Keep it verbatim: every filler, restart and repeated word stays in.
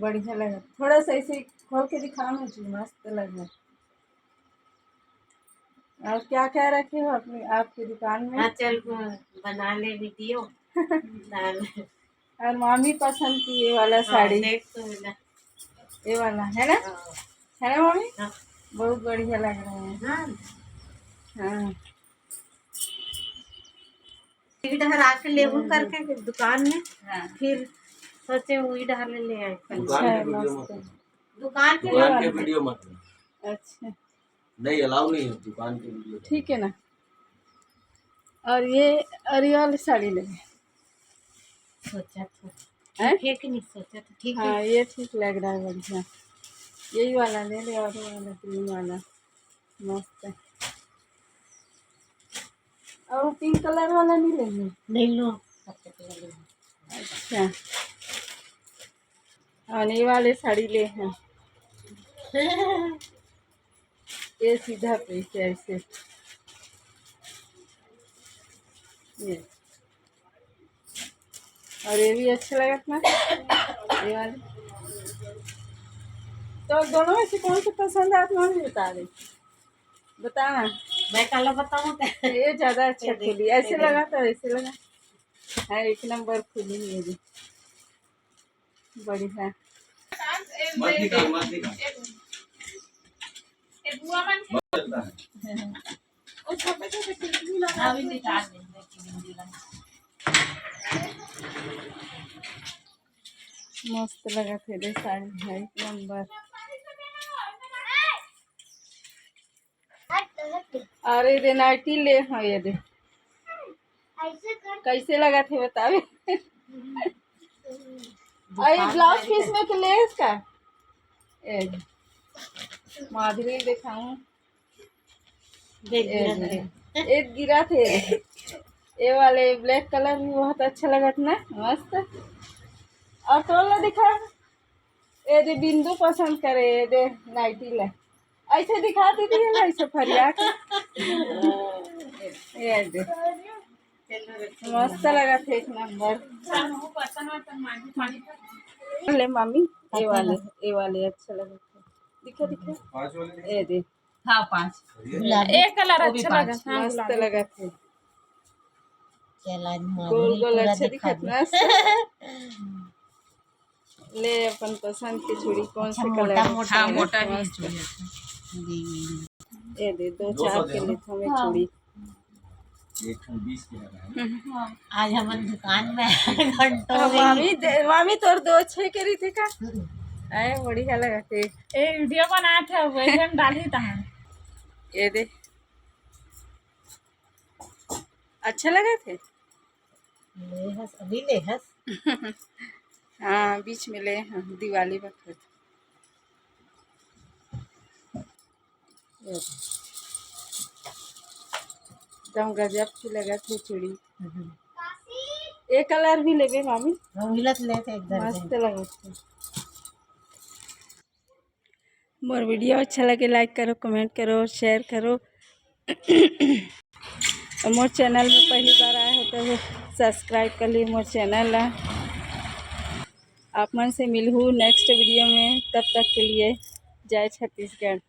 बढ़िया लगा, थोड़ा सा ऐसे खोल के दिखाओ ना जी, मस्त लगा। और क्या क्या रखे हो अपनी, आपकी दुकान में? हाँ, चल, बना ले वीडियो। डाल। और मामी पसंद की ये वाला हाँ, साड़ी, देख तो मिला। ये वाला है ना? हाँ। है ना मामी? हाँ। बहुत बढ़िया लग रहा है। हाँ। हाँ। इधर आके लेबू हम्म। करके दुकान में, हाँ। फिर सोचे वही डाल ले आए। दुकान अच्छा, के वीडियो मत मस्त। बनाओ। दुकान के दुकान के वीडियो मत बनाओ। अच्छा। नहीं, अलाउ नहीं है दुकान के वीडियो। ठीक है ना। और ये, और ये वाली साड़ी ले। सोचा था। हैं? ठीक है कि नहीं सोचा था? ठीक है। हाँ, ये ठीक लग रहा है, बढ़िया। यही वाला ले ले, और वो वाला ग्रीन वाला मस्त है। और पिंक कलर वाला नहीं लेंगे? नहीं लो, अच्छा। और ये वाले साड़ी ले हैं। ये सीधा पीस है ऐसे। ये। और ये भी अच्छा लगत ना, ये वाले। तो दोनों में से कौन सा पसंद है, आप हमें बता दे, बताना। मैं काला बताऊँ? ये ज्यादा अच्छा ये देख, खुली, ऐसे ये देख। लगा तो ऐसे लगा। हाँ, एक नंबर खुली है ये भी। बढ़िया। मत निकाल, मत निकाल। मत निकाल। अभी निकाल देंगे, बिंदी लगा। मस्त लगत हे दे साड़ी है, एक नंबर। अरे दे नाइटी ले, हाँ ये दे। कैसे लगत हे बतावे? अरे ब्लाउज पीस में के ले इसका। ए, माधुरी दिखाऊं। देख, ए, गिरा था। एक गिरा थे। ये वाले ब्लैक कलर भी बहुत अच्छा लगत ना, मस्त। और तोल ला दिखा, ये दे बिंदु पसंद करे, ये दे नाइटी ला। ऐसे दिखा दीदी है ना, ऐसे फरिया के। ये दे। मस्त लगत हे, एक नंबर। ले मामी, ये वाले, ये वाले अच्छा लगत हे। दिखा, दिखा। ये दे। हाँ, पाँच। गुलाबी। एक कलर वो भी अच्छा लगा, पाँच। हाँ, मस्त गुलाबी। लगत हे। चल, आज गोल माधुरी गोल पूरा अच्छा दिखा दिखत दे। ना। ले अपन पसंद के चूड़ी, कौन अच्छा, से मोटा, कलर? मोटा हाँ, है ना? मोटा भी मस्त। चूड़ी अच्छा। ये दे, दो दो सौ चार दे के दो। लेथों मैं हाँ। चूड़ी। एक ठन बीस के लगा है। आज हमन दुकान में घंटों अब में मामी दे-, मामी तोर दो छे के रहिथे का? हम्म। आए, बढ़िया लगत हे। ए, वीडियो बनात हे, वो एकदम डाली तहाँ। ये दे। अच्छा लगत हे? ले हस, अभी ले हस। हाँ, बीच में ले, हाँ, दिवाली बखत। एकदम गजब की लगत हे चूड़ी। हम्म। ये कलर भी लेबे मामी? रंगीला तो लेते एकदम मस्त से। लगत हे। मोर वीडियो अच्छा लगे, लाइक करो, कमेंट करो और शेयर करो। और मोर चैनल में पहली बार आए हो तो सब्सक्राइब कर ली मोर चैनल ला। आप मन से मिलहू नेक्स्ट वीडियो में, तब तक के लिए जय छत्तीसगढ़।